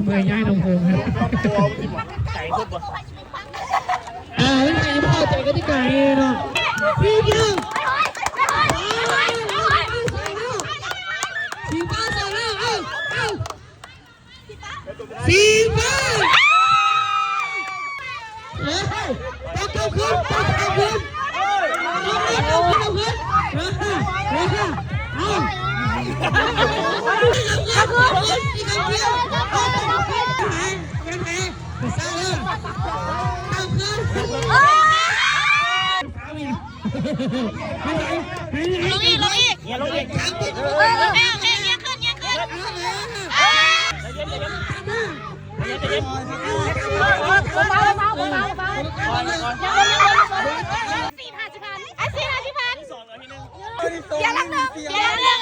ເພື່ອຍ້າຍນຳໂຮງ ອ່າ ມັນໃຫ້ພໍໃຈກະຕິການີ້ເນາະ ສີ່ ໜຶ່ງ ສີຟ້າໃສ່ແລ້ວ ເອົາ ເອົາ ສີຟ້າ ເອີ ເອົາ ເອົາຄືນ ເອົາຄືນ ເອົາຄືນ ເອົາຄືນ ເອົາຄືນ ເອົາຄືນ ເອົາຄືນ ເອົາຄືນ ເອົາຄືນ ເອົາຄືນ ເອົາຄືນ ລົງອີກ ລົງອີກ ເອີ ໂອເຄ ໂອເຄ ຍຽງຂຶ້ນ ຍຽງຂຶ້ນ ເອີ ເບາໆ ເບົາໆ ເບົາໆ ເບົາໆ ສີ່ຫ້າສິບພັນ ອ່ະ ສີ່ຫ້າສິບພັນ ເສຍຫຼັກໜຶ່ງ ເສຍຫຼັກໜຶ່ງ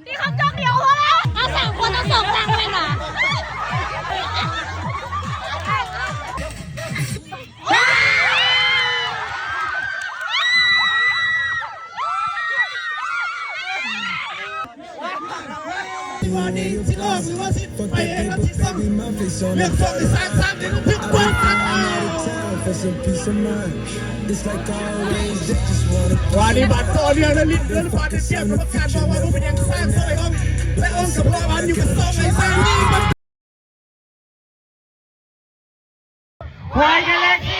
ນີ້ເຂົາຈ້ອງດຽວພໍແລ້ວ ເອົາສາມຄົນ ເອົາສອງຫຼັກແມ່ນຫວາ? ວ່ານີ້ບາດຕໍ່ເນື່ອງແລ້ວ ລິດເດີນຟາດຕຽມກຳມະການບອກວ່າບໍ່ເປັນຫຍັງ ສ້າງຊ່ອຍອອງ ແລະ ອອງກະເພາະວ່າຢູ່ກັບສອງໄອ້ສ້າງນີ້ ຄວາຍກາແລັກຊີ